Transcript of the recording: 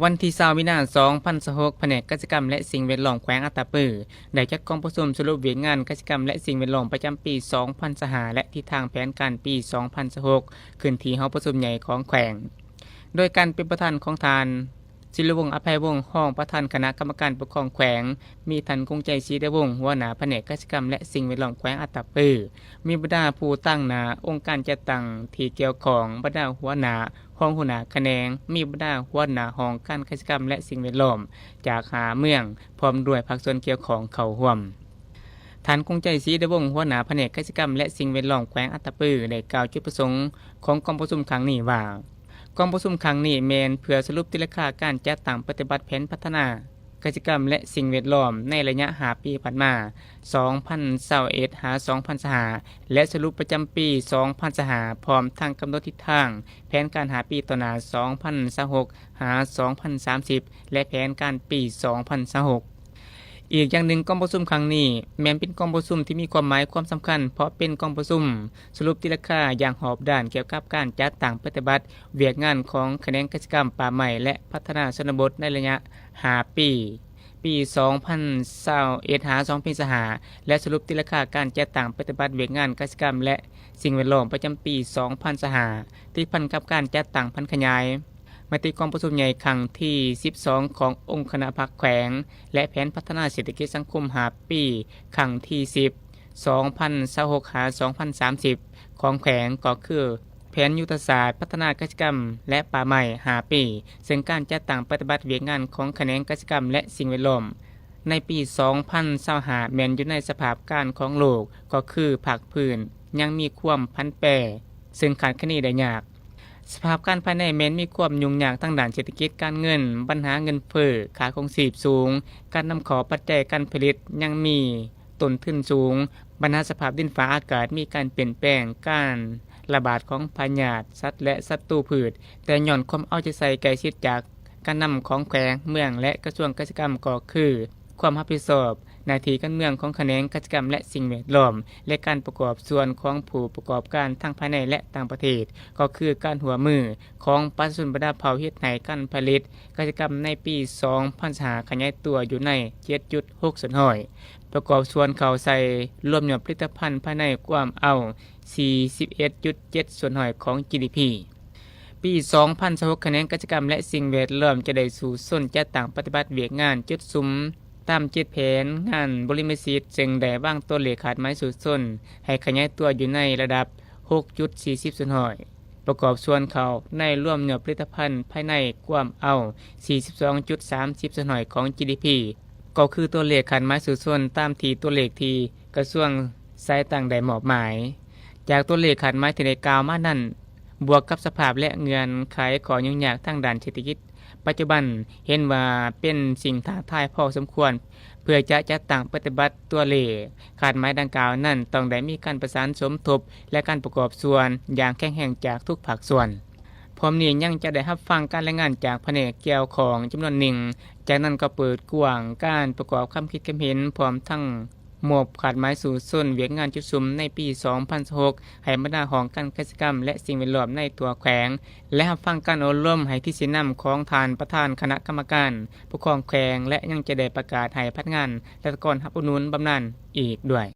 ວັນທີຊາວ ມີນາ ສອງພັນຊາວຫົກ, ພະແນກກະສິກຳ ແລະ ສິ່ງແວດລ້ອມແຂວງອັດຕະປື ໄດ້ຈັດກອງປະຊຸມສະຫຼຸບວຽກງານກະສິກຳ ແລະ ສິ່ງແວດລ້ອມປະຈຳປີ ສອງພັນຊາວຫ້າ ແລະ ທິດທາງແຜນການປີ ສອງພັນຊາວຫົກ ຂຶ້ນທີ່ຫໍປະຊຸມໃຫຍ່ຂອງແຂວງ ໂດຍການເປັນປະທານຂອງທ່ານ ສິລິວົງ ອະໄພວົງ ຮອງປະທານຄະນະກຳມະການປົກຄອງແຂວງ, ມີທ່ານ ກົງໄຈ ສີດາວົງ ຫົວໜ້າພະແນກກະສິກຳ ແລະ ສິ່ງແວດລ້ອມແຂວງອັດຕະປື, ມີບັນດາຜູ້ຕາງໜ້າອົງການຈັດຕັ້ງທີ່ກ່ຽວຂ້ອງ, ບັນດາຫົວໜ້າ, ຮອງຫົວໜ້າຂະແໜງ, ມີບັນດາຫົວໜ້າຫ້ອງການກະສິກຳ ແລະ ສິ່ງແວດລ້ອມຈາກຫ້າເມືອງ, ພ້ອມດ້ວຍພາກສ່ວນກ່ຽວຂ້ອງເຂົ້າຮ່ວມ. ທ່ານ ກົງໄຈ ສີດາວົງ ຫົວໜ້າພະແນກກະສິກຳ ແລະ ສິ່ງແວດລ້ອມແຂວງອັດຕະປື ໄດ້ກ່າວຈຸດປະສົງຂອງກອງປະຊຸມຄັ້ງນີ້ວ່າ, ກອງປະຊຸມຄັ້ງນີ້ແມ່ນເພື່ອສະຫຼຸບຕີລາຄາການຈັດຕັ້ງປະຕິບັດແຜນພັດທະນາກະສິກຳ ແລະ ສິ່ງແວດລ້ອມໃນໄລຍະຫ້າປີຜ່ານມາ ສອງພັນຊາວເອັດ ຫາ ສອງພັນຊາວຫ້າ ແລະ ສະຫຼຸບປະຈຳປີ ສອງພັນຊາວຫ້າ ພ້ອມທັງກຳນົດທິດທາງແຜນການຫ້າປີຕໍ່ໜ້າ ສອງພັນຊາວຫົກ ຫາ ສອງພັນສາມສິບ ແລະ ແຜນການປີ ສອງພັນຊາວຫົກ. ອີກຢ່າງໜຶ່ງ, ກອງປະຊຸມຄັ້ງນີ້ແມ່ນເປັນກອງປະຊຸມທີ່ມີຄວາມໝາຍຄວາມສຳຄັນ ເພາະເປັນກອງປະຊຸມສະຫຼຸບຕີລາຄາຢ່າງຮອບດ້ານກ່ຽວກັບການຈັດຕັ້ງປະຕິບັດວຽກງານຂອງຂະແໜງກະສິກຳ, ປ່າໄມ້ ແລະ ພັດທະນາຊົນນະບົດໃນໄລຍະຫ້າປີ, ປີ ສອງພັນຊາວເອັດ ຫາ ສອງພັນຊາວຫ້າ ແລະ ສະຫຼຸບຕີລາຄາການຈັດຕັ້ງປະຕິບັດວຽກງານກະສິກຳ ແລະ ສິ່ງແວດລ້ອມປະຈຳປີ ສອງພັນຊາວຫ້າ ຕິດພັນກັບການຈັດຕັ້ງຜັນຂະຫຍາຍ ມະຕິກອງປະຊຸມໃຫຍ່ຄັ້ງທີສິບສອງຂອງອົງຄະນະພັກແຂວງ ແລະ ແຜນພັດທະນາເສດຖະກິດສັງຄົມຫ້າປີ ຄັ້ງທີສິບ ສອງພັນຊາວຫົກ ຫາ ສອງພັນສາມສິບ ຂອງແຂວງ ກໍຄືແຜນຍຸດທະສາດພັດທະນາກະສິກຳ ແລະ ປ່າໄມ້ຫ້າປີ, ເຊິ່ງການຈັດຕັ້ງປະຕິບັດວຽກງານຂອງຂະແໜງກະສິກຳ ແລະ ສິ່ງແວດລ້ອມ ໃນປີ ສອງພັນຊາວຫ້າ ແມ່ນຢູ່ໃນສະພາບການຂອງໂລກ ກໍຄືພາກພື້ນຍັງມີຄວາມຜັນແປ ເຊິ່ງຄາດຄະເນໄດ້ຍາກ. ສະພາບການພາຍໃນແມ່ນມີຄວາມຫຍຸ້ງຍາກທາງດ້ານເສດຖະກິດການເງິນ, ບັນຫາເງິນເຟີ້, ຄ່າຄອງຊີບສູງ, ການນຳເຂົ້າປັດໄຈການຜະລິດຍັງມີຕົ້ນທຶນສູງ, ບັນຫາສະພາບດິນຟ້າອາກາດມີການປ່ຽນແປງ, ການລະບາດຂອງພະຍາດສັດ ແລະ ສັດຕູພືດ, ແຕ່ຍ້ອນຄວາມເອົາໃຈໃສ່ໃກ້ຊິດຈາກ ການນຳຂອງແຂວງ, ເມືອງ ແລະ ກະຊວງກະສິກຳ ກໍຄືຄວາມຮັບຜິດຊອບ, ໜ້າທີ່ການເມືອງຂອງຂະແໜງກະສິກຳ ແລະ ສິ່ງແວດລ້ອມ ແລະ ການປະກອບສ່ວນຂອງຜູ້ປະກອບການທັງພາຍໃນ ແລະ ຕ່າງປະເທດ, ກໍຄືການຮ່ວມມືຂອງປະຊາຊົນບັນດາເຜົ່າ ເຮັດໃຫ້ການຜະລິດກະສິກຳໃນປີ ສອງພັນຊາວຫ້າ ຂະຫຍາຍຕົວຢູ່ໃນ ເຈັດຈຸດຫົກສ່ວນຮ້ອຍ, ປະກອບສ່ວນເຂົ້າໃສ່ລວມຍອດຜະລິດຕະພັນພາຍໃນກວມເອົາ ສີ່ສິບເອັດຈຸດເຈັດສ່ວນຮ້ອຍຂອງ ຈີດີພີ. ປີສອງພັນຊາວຫົກ ຂະແໜງກະສິກຳ ແລະ ສິ່ງແວດລ້ອມຈະໄດ້ສູ້ຊົນຈັດຕັ້ງປະຕິບັດວຽກງານຈຸດສຸມຕາມເຈັດແຜນງານບໍລິມະສິດ, ເຊິ່ງໄດ້ວາງຕົວເລກຄາດໝາຍສູ້ຊົນໃຫ້ຂະຫຍາຍຕົວຢູ່ໃນລະດັບ ຫົກຈຸດສີ່ສິບສ່ວນຮ້ອຍ, ປະກອບສ່ວນເຂົ້າໃນລວມຍອດຜະລິດຕະພັນພາຍໃນກວມເອົາ ສີ່ສິບສອງຈຸດສາມສິບສ່ວນຮ້ອຍຂອງ ຈີດີພີ, ກໍຄືຕົວເລກຄາດໝາຍສູ້ຊົນຕາມທີ່ຕົວເລກທີ່ກະຊວງສາຍຕັ້ງໄດ້ມອບໝາຍ. ຈາກຕົວເລກຄາດໝາຍທີ່ໄດ້ກ່າວມານັ້ນ, ບວກກັບສະພາບ ແລະ ເງື່ອນໄຂຂໍ້ຫຍຸ້ງຍາກທາງດ້ານເສດຖະກິດປັດຈຸບັນ, ເຫັນວ່າເປັນສິ່ງທ້າທາຍພໍສົມຄວນ ເພື່ອຈະຈັດຕັ້ງປະຕິບັດຕົວເລກຄາດໝາຍດັ່ງກ່າວນັ້ນ ຕ້ອງໄດ້ມີການປະສານສົມທົບ ແລະ ການປະກອບສ່ວນຢ່າງແຂງແຮງຈາກທຸກພາກສ່ວນ. ພ້ອມນີ້ຍັງຈະໄດ້ຮັບຟັງການລາຍງານຈາກພະແນກກ່ຽວຂ້ອງຈຳນວນໜຶ່ງ, ຈາກນັ້ນກໍເປີດກວ້າງການປະກອບຄຳຄິດຄຳເຫັນ ພ້ອມທັງມອບຄາດໝາຍສູ້ຊົນວຽກງານຈຸດສຸມໃນປີສອງພັນຊາວຫົກ ໃຫ້ບັນດາຫ້ອງການກະສິກຳ ແລະ ສິ່ງແວດລ້ອມໃນທົ່ວແຂວງ ແລະ ຮັບຟັງການໂອ້ລົມໃຫ້ທິດຊີ້ນຳຂອງທ່ານປະທານຄະນະກຳມະການປົກຄອງແຂວງ ແລະ ຍັງຈະໄດ້ປະກາດໃຫ້ພະນັກງານລັດຖະກອນຮັບອຸດໜູນບຳນານອີກດ້ວຍ.